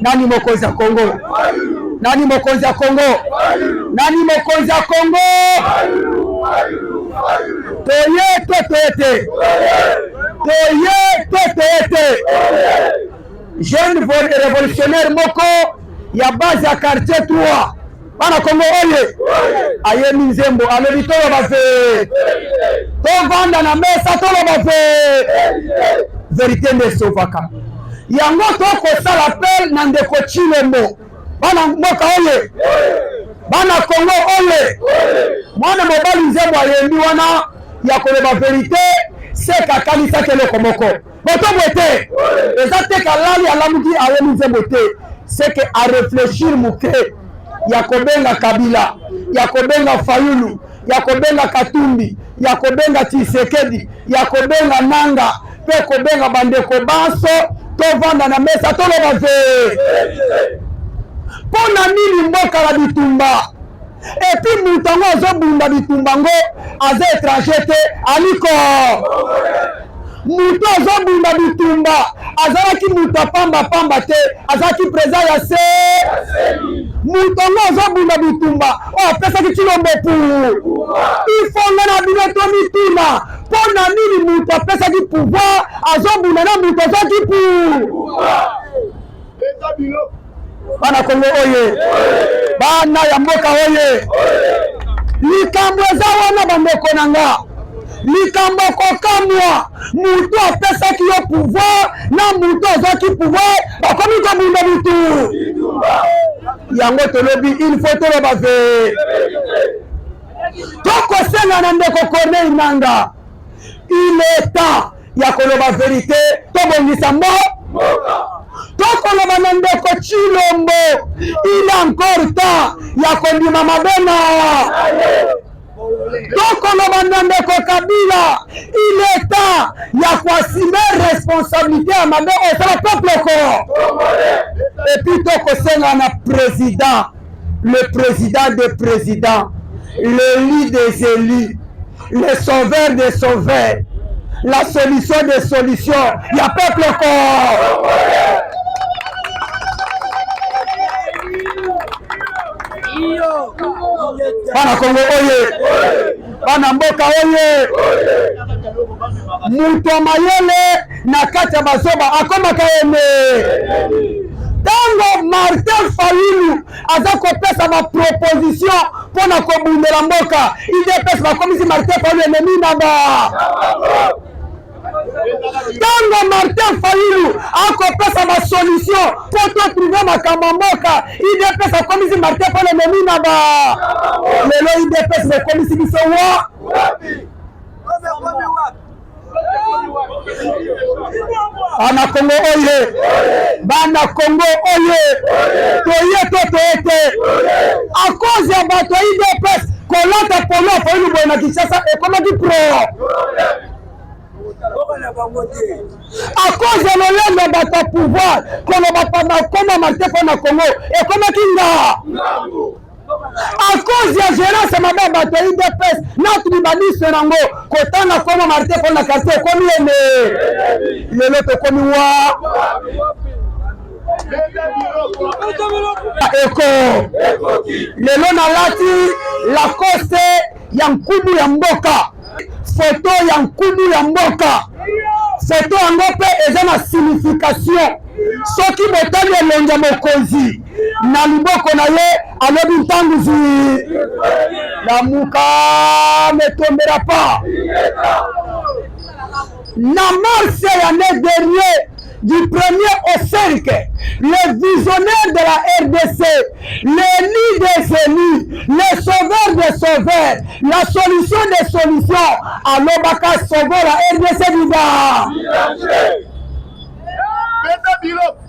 Nani mokonzi ya Kongo? Nani mokonzi ya Kongo? Nani mokonzi ya Kongo? Toye to toye te? Toye to toye te? Jeune révolutionnaire moko ya base ya quartier 3, bana Kongo oye, ayemi nzembo, alobi toloba ve, tovanda na mesa, toloba ve vérité nde esovaka yango. Tokosala appel na ndeko Tshilombo. Bana mboka oye, bana Kongo oye, mwana mobali nzembo ayembi wana ya koloba vérité, seka akanisaki eloko moko boto boye te. Eza te kalali alamuki ayembi nzembo te, seke aréfléchir moke ya kobenga Kabila, ya kobenga Fayulu, ya kobenga Katumbi, ya kobenga Tshisekedi, ya kobenga Nanga mpe kobenga bandeko banso, tovanda na mesa, toloba ve. Mpo na nini mboka na bitumba? Et puis moto yango azobunda bitumba yango aza étranger te, aliko moto azobunda bitumba azalaki moto apambapamba te, azalaki président ya se. Moto yango azobunda bitumba oyo apesaki Tshilombo pu ifonga na bino. Tomituna mpo na nini moto apesaki pouvoir azobunda na moto azwaki pu. Bana Kongo oye, bana ya mboka oye, likambo eza wana, bandeko na nga, likambo kokamwa, moto apesaki yo pouvoir na moto azwaki pouvoir bakomi kobunda bitu yango. Tolobi il faut toloba ve. Tokosenga na ndeko Corneille Nanga, il est temps ya koloba vérité, tobongisa mbo. Tokoloba na ndeko Tshilombo, il est encore temps ya kondima mabe na. Tokoloba na ndeko Kabila, il est temps ya koassumer responsabilité ya mabe osala peuple ko. Et puis tokosenga na président, le président des présidents, l'élu des élus, le sauveur des sauveurs, la solution des solutions ya peuple ko. Bana Kongo oye, bana mboka oye, moto ya mayele na kati ya bazoba akomaka ene. Ntango Martin Fayulu aza kopesa baproposition mpo na kobundela mboka, UDPS bakomisi Martin Fayulu ennemi na ba. Ntango Martin Fayulu akopesa basolution mpo totrouver makambo ya mboka, UDPS akomisi Martin Fayulu ennemi na ba. Lelo UDPS bokomisi biso wa. Bana Kongo oye, bana Kongo oye, toye to toye te? À cause ya bato ya UDPS, kolata polo ya Fayulu boye na Kinshasa ekomaki pro à cause ya lolendo ya bato ya pouvoir. Koloba bakoma Martin mpo na Kongo ekomaki nga à cause ya gérance mabe ya bato ya UDPS na tribalisme nango. Kotanga koma Martin mpo na quartier ekomi ene. Lelo tokomi wa eko. Lelo nalati Lacoste ya nkumu ya mboka, foto ya nkumu ya mboka. Foto yango mpe eza na signification. Soki botali elongi ya mokonzi, na liboko na ye alobi ntango zi lamuka ne tombera pas. Na mars ya année dernier, du 1er au 5, le visionnaire de la RDC, l'élu des élus, le sauveur des sauveurs, la solution des solutions, alobaka sauver la RDC du danger.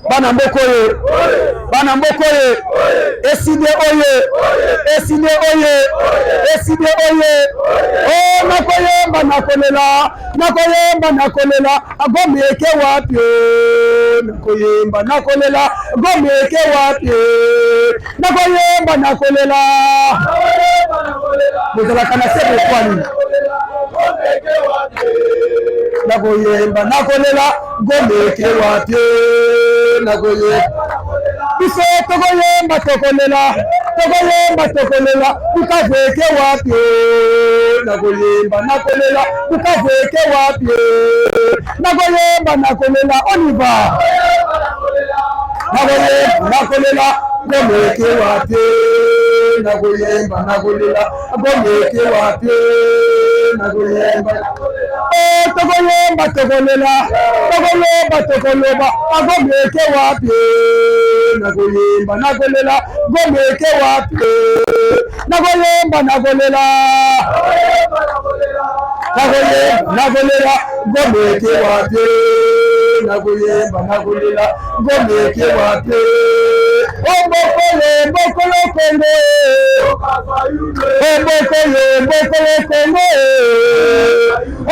Bana mboka oye, bana mboka oye, ECiDé oye, ECiDé oye, ECiDé oye! O nakoyemba, nakolela, nakoyemba, nakolela, Goma eke wapi o? Nakoyemba, nakolela, Goma eke wapi? Nakoyemba, nakolela. Bozalaka na se bokwani. Nakoyemba nakolela gomeke wapi nakoyemba biso tokoyemba tokolela tokoyemba tokolela Bukavu eke wapi nakoyemba nakolela Bukavu eke wapi nakoyemba nakolela oliva nakoyemba nakolela Goma eke wapi nakoyemba nakolela Goma eke wapi nakoyemba oh, tokoyemba tokolela tokoloba tokoloba agoma eke wapi nakoyemba nakolela Goma eke wapi nakoyemba nakolela nakoyemba nakolela Goma eke wapi nakoyemba nakolela Goma eke wapi omokolo mokolo Kongo omokolo mokolo Kongo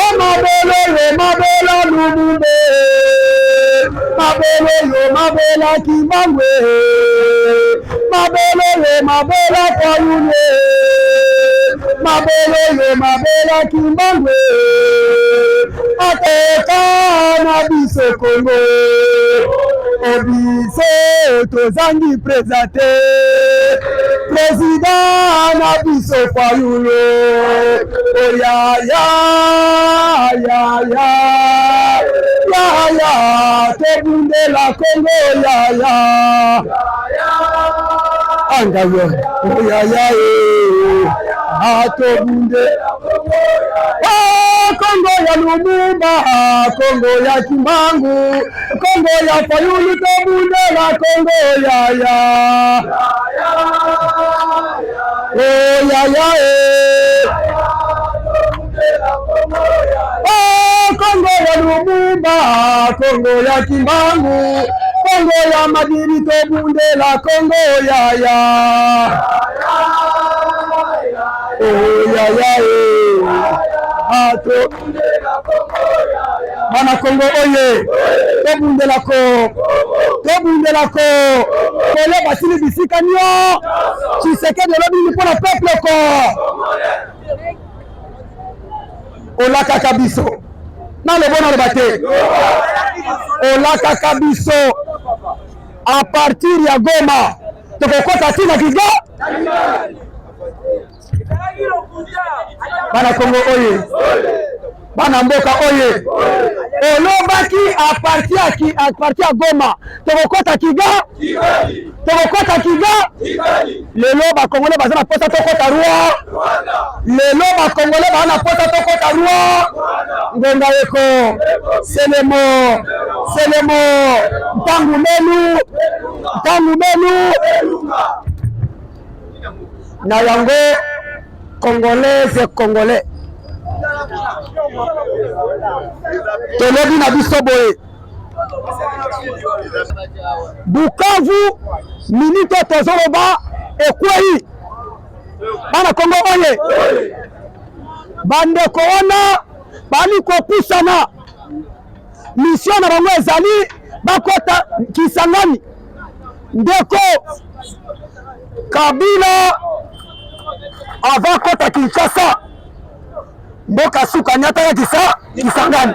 omabolo yo mabola Lumumba mabolo yo mabola Kimbangu mabolo yo mabola Fayulu mabolo yo mabola Kimbangu ateka na biso Kongo obiso tozangi preza te president na biso Fayulu oyaya yaya yaya tobundela Kongo yaya angayo oyaya e atobunde Kongo ya Lumumba Kongo ya Kimbangu Kongo ya Fayulu tobundela Kongo yaya oh yaya e Oh, Kongo ya Lumumba, Kongo ya Kimbangu, Kongo ya Madiri tobundela Kongo yaya. Oh yaya eh. Ato bana Kongo oye tobundela ko tobundela ko kolo basili bisika nio Tshisekedi olobi nini mpo na peuple ko olakaka biso nalobo naloba te olakaka biso a partir ya Goma tokokota ti na Kigali bana Kongo oye bana mboka oye olobaki a partir ya a partir ya Goma tokokota Kigali tokokota Kigali lelo bakongole baza na posa tokota roi lelo bakongole baza na posa tokota roi ngonga eko selemo selemo ntango melu ntango melu na yango congolaise congolais tolobi na biso boye Bukavu minute oyo tozoloba ekwei bana Kongo oye bandeko wana bali kopusana mission na bango ezali bakota Kisangani ndeko Kabila avant kota Kinshasa mboka suka nyataka kisa Kisangani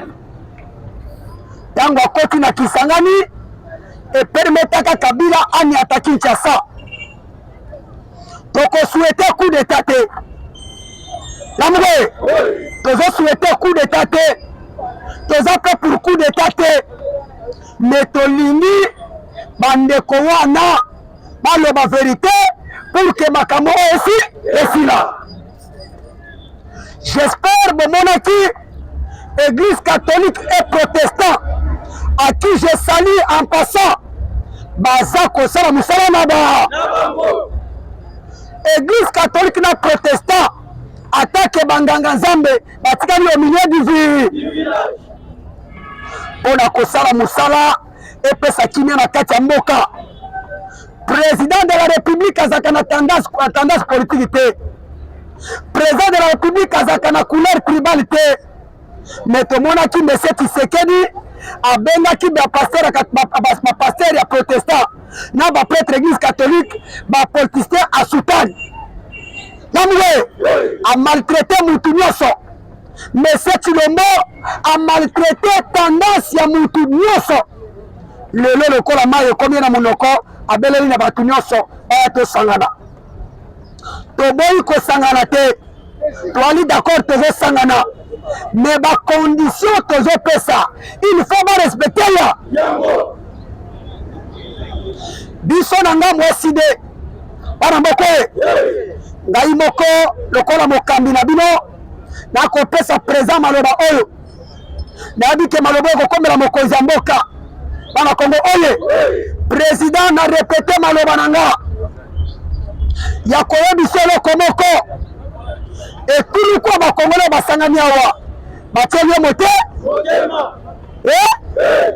ntango akoti na Kisangani epermetaka Kabila aniata Kinshasa. Tokosouhaite coup d'état te, lamuke tozosouhaite coup d'état te, toza mpe pour coup d'état te, mais tolingi bandeko wana baloba verite pour que makambo oyo esi esila. J'espère bomonaki église catholique et protestant à qui je salue en passant baza kosala mosala na ba église catholique na protestant atake banganga nzambe batikali au milieu du village mpo na kosala mosala epesa kimia na kati ya mboka. Président de la République azalaka na tendance, na tendance politique te. Président de la République azalaka na couleur tribale te. Mais tomonaki Monsieur Tshisekedi abengaki ba pasteur ba pasteur ya protestant na ba prêtre église catholique ba politicien à soutane. Namwe a maltraité mutu nyonso. Monsieur Tshilombo a maltraité tendance ya mutu nyonso. Lelo lokola mai ekomi na monoko, abeleli na bato nyonso baya tosangana. Toboyi kosangana te, toali d'accord, tozosangana mais ba condition tozopesa il faut ba respecter ya biso na ngambo ya side bana moko e ngai moko lokola mokambi na bino nakopesa présent maloba oyo nayebi ke maloba ekokomela mokonzi ya mboka bana kongo oye président na repete maloba na nga ya koyebisa eloko moko etuluku ya bakongole basangani awa batieli yo mote eh?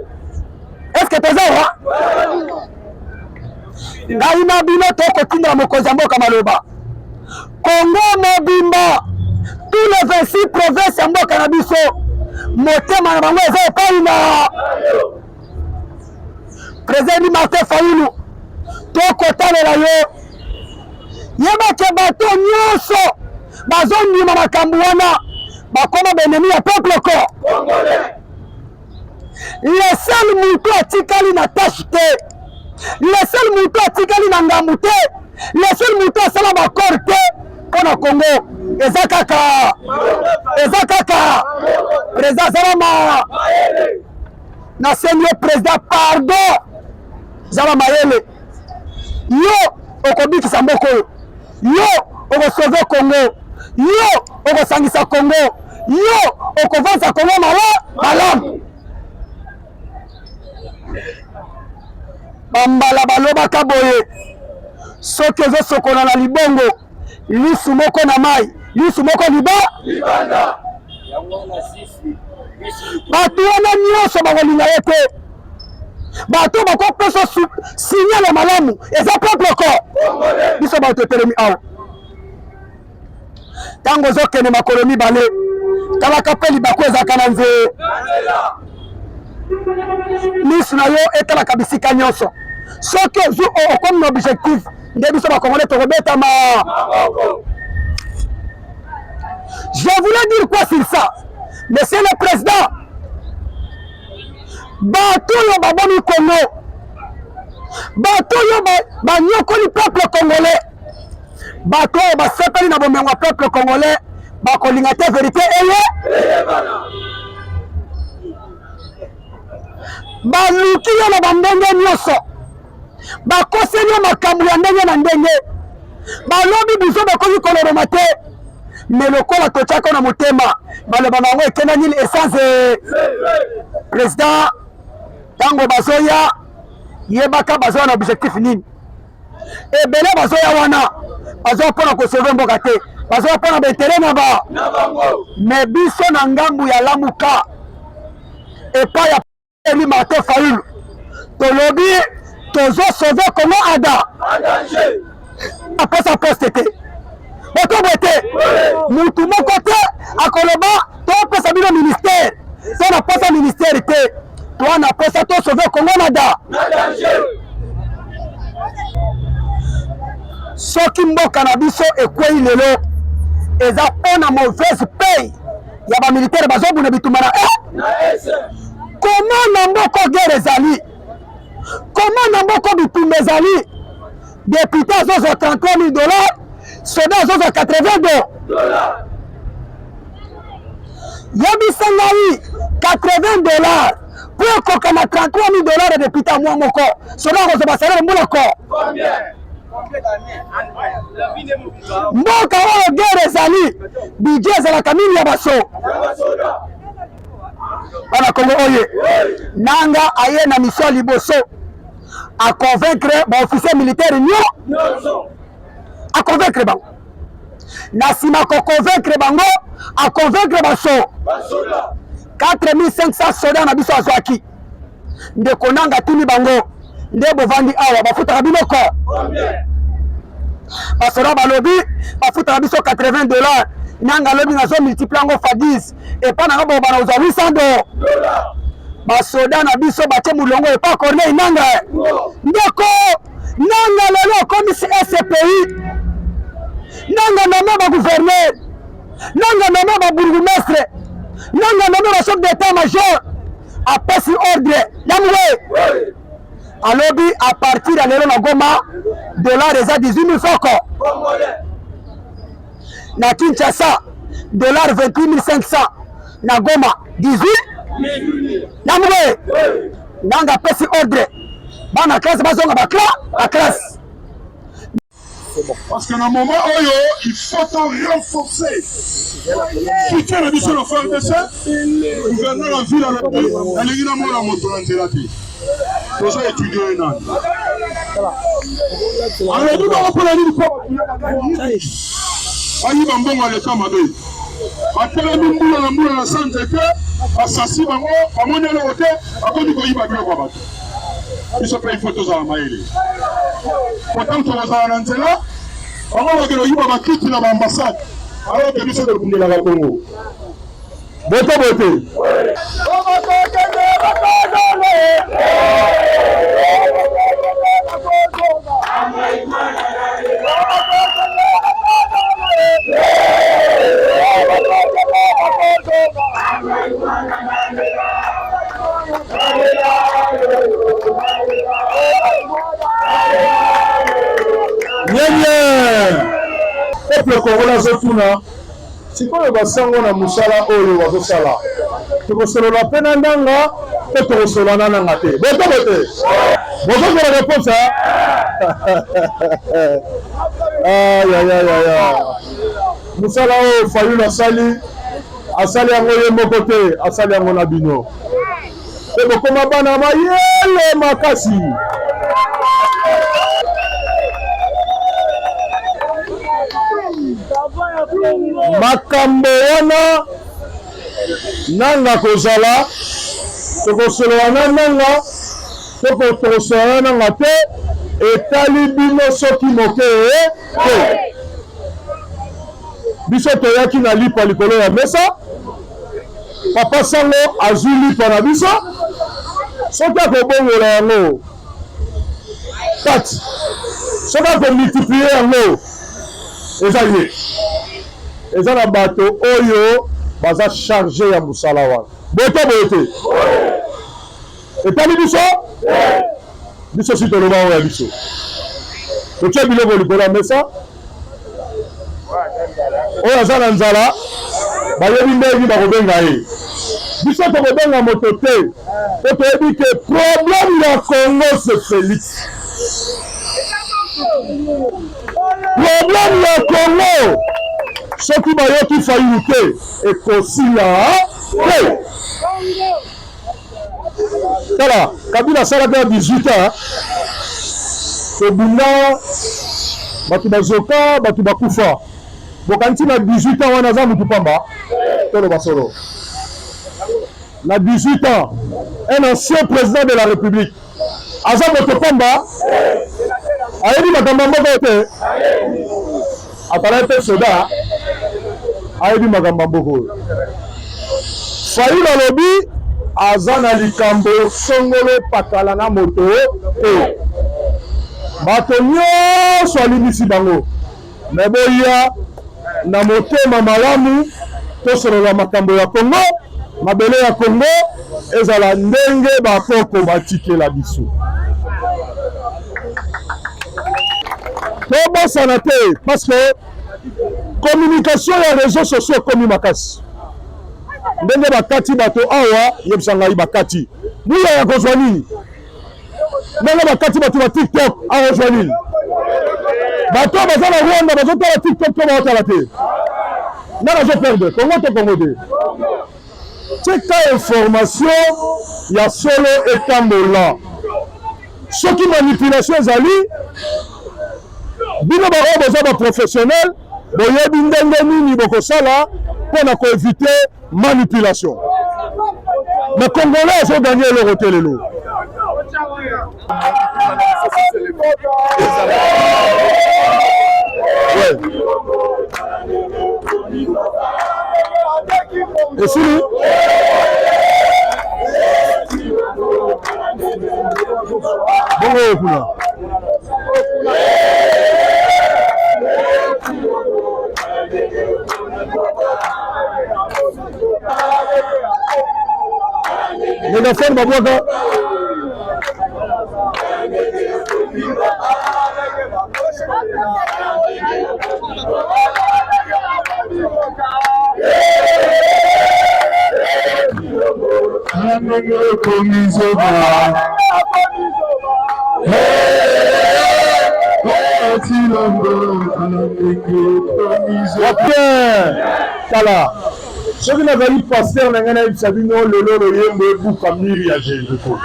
eske toza awa ngai na bino tokotindela mokonzi ya mboka maloba kongo mobimba tous les 26 provinces ya mboka na biso motema na bango eza epai na président Martin Fayulu tokotalela yo yebake bato nyonso bazondima makambo wana bakoma baennemi ya peuple ko le seul moto atikali na tache te, le seul moto atikali na ngambu te, le seul moto asala bakor te mpo na Congo eza kaka eza kaka président azala ma nasengi yo président pardon zala mayele yo okobikisa mboka oyo yo okosauve Congo yo okosangisa Congo yo okovanisa Congo mala malamu bambala balobaka boye soki ozosokola na libongo lisu moko na mai lisu moko liba bato wana nyonso bakolinga ye te bato bakopesa signal ya malamu eza peuple ko biso bato etelemi awa ntango ozokende makolo mibale talaka mpe libaku ezalaka na nze misu na yo etalaka bisika nyonso soki ozwi okomi na objectif nde biso bakongole tokobetama je voulais dire quoi sur ça monsieur le président bato oyo babomi congo bato oyo banyokoli peuple congolais bato oyo basepeli na bomengo ya peuple congolais bakolinga te verite eye baluki yo na bandenge nyonso bakoseli yo makambo ya ndenge na ndenge balobi biso bakoki kolobama te me lokola totyaka na motema maloba na yango ekenda nini essence président ntango bazoya yebaka bazoya na objectif nini ebele bazoya wana bazoya mpo na kosauve mboka te bazoya mpo na baintere na ba me biso na ngambu ya lamuka epai ya Eli Martin Fayulu tolobi tozo sauve Congo ada apesa poste te botobo te mutu moko te akoloba topesa bino ministère to na posa ministère te to na posa to sauve Congo na da soki mboka na biso ekwei lelo eza mpo na mauvaise paye ya bamilitaire bazobunda bitumba na eh? Koma na mboko guerre ezali, koma na mboko bitumba ezali. Depute azozwa 33 000 dollars, soda azozwa 82 dollars. Yebisa ngai 80 dollars mpo ekoka na 33 000 dollars ya depute ya mwa moko, soda akozwa basalele mbula ko mboka oyo guerre ezali, budget ezalaka mingi ya baso bana Congo oye nanga aye na mission ya liboso a convaincre ba officier militaire nyo a convaincre bango na nsima ko convaincre bango a convaincre baso 4500 soda na biso azwaki ndeko nanga atuni bango nde bovandi awa bafutaka bino ko basoda balobi bafutaka biso 80 dollars nanga alobi nazo multiplie yango fa 10 epa nanga bobana kozwa 800 do basoda na biso batie molongo epa corneille nanga ndeko nanga lelo okomisi spi nanga nome bagouverneur nanga nome babourgmestre. Nanga nommé ba chef d'état major apesi ordre yamwe alobi à partir ya lelo na Goma dollar eza 18 000 francs na Kinshasa dollar 28 500 na Goma 18 yamwe Nanga apesi ordre bana classe bazonga ba classe. Parce que na moment oyo il faut to renforcer soutien na biso na FARDC. Gouverneur ya ville alobi nalingi namona moto na nzela te, toza étudier ye nani alobi bango mpona nini mpo bayiba mbongo ya leta mabe, batelemi mbula na mbula na sa nzete, basasi bango bamoni eloko te, bakomi koyiba biloko ya bato. Biso mpe ifo tozala mayele po ntango tokozala na nzela bango bakende koyiba bakiti na baambassade alors ke biso tobundelaka Kongo bote bote. Nyenye peuple congolais azotuna sikoyo basango na mosala oyo bazosala, tokosolola mpe na ndanga to tokosolola na nanga te? Bote bote, bozozela réponse. Ayayayaya, mosala oyo Fayulu asali, asali yango ye moko te, asali yango na bino mpe bokoma bana mayele makasi. Makambo wana nanga kozala, tokosolola na nanga to tokosolola na nanga te, etali bino soki moke te. Biso toyaki na lipa likolo ya mesa, papa sango azwi lipa na biso, soki akobongola yango kati, soki akomultiplie yango, eza ye. Eza na bato oyo baza charge ya mosala wana. Boye to boye te, etali biso. Biso si toloba oyo ya biso, totie biloko likolo ya mesa. Oyo aza na nzala bayebi ndenge bakobenga ye. Biso tokobenga moto te, po toyebi ke problème ya Congo c'est Félix. Problème ya Congo soki bayoki Fayulu te, ekosila te. Tala, Kabila asalaki ya 18 ans, tobunda, bato bazoka, bato bakufa. Bokanisi na 18 ans wana aza mutu pamba? Toloba solo. Na 18 ans, un ancien président de la République aza moto pamba? Ayebi makambo ya mboka te? Azalaki mpe soda, ayebi makambo ya mboka oyo. Fayulu alobi aza na likambo songolo pakala na moto te, bato nyonso alimbisi bango, me boya na motema malamu tosolola makambo ya Congo, mabele ya Congo ezala ndenge bakoko batikela biso. Tobosana te parce que communication ya réseaux sociaux ekomi makasi. Ndenge bakati bato awa, yebisa ngai bakati muya ya kozwa nini? Ndenge bakati bato na TikTok, akozwa nini? Bato oyo baza na Rwanda bazotala TikTok to baotala te? Nani azo perdre, Congo to Congo te? Tika information ya solo etambola. Soki manipulation ezali, bino baoyo boza ba professionnel boyebi ndenge nini bokosala mpo na koevite manipulation. Mais congolais azoganye eloko te lelo. Ouais. Esili? Bongo oyo kuna. Megaphone babwaka. Ndenge okomi zoba. Bien tala soki nazali pasteur na ngai nayebisa bino lelo loyembo ebuka miri ya Jericho.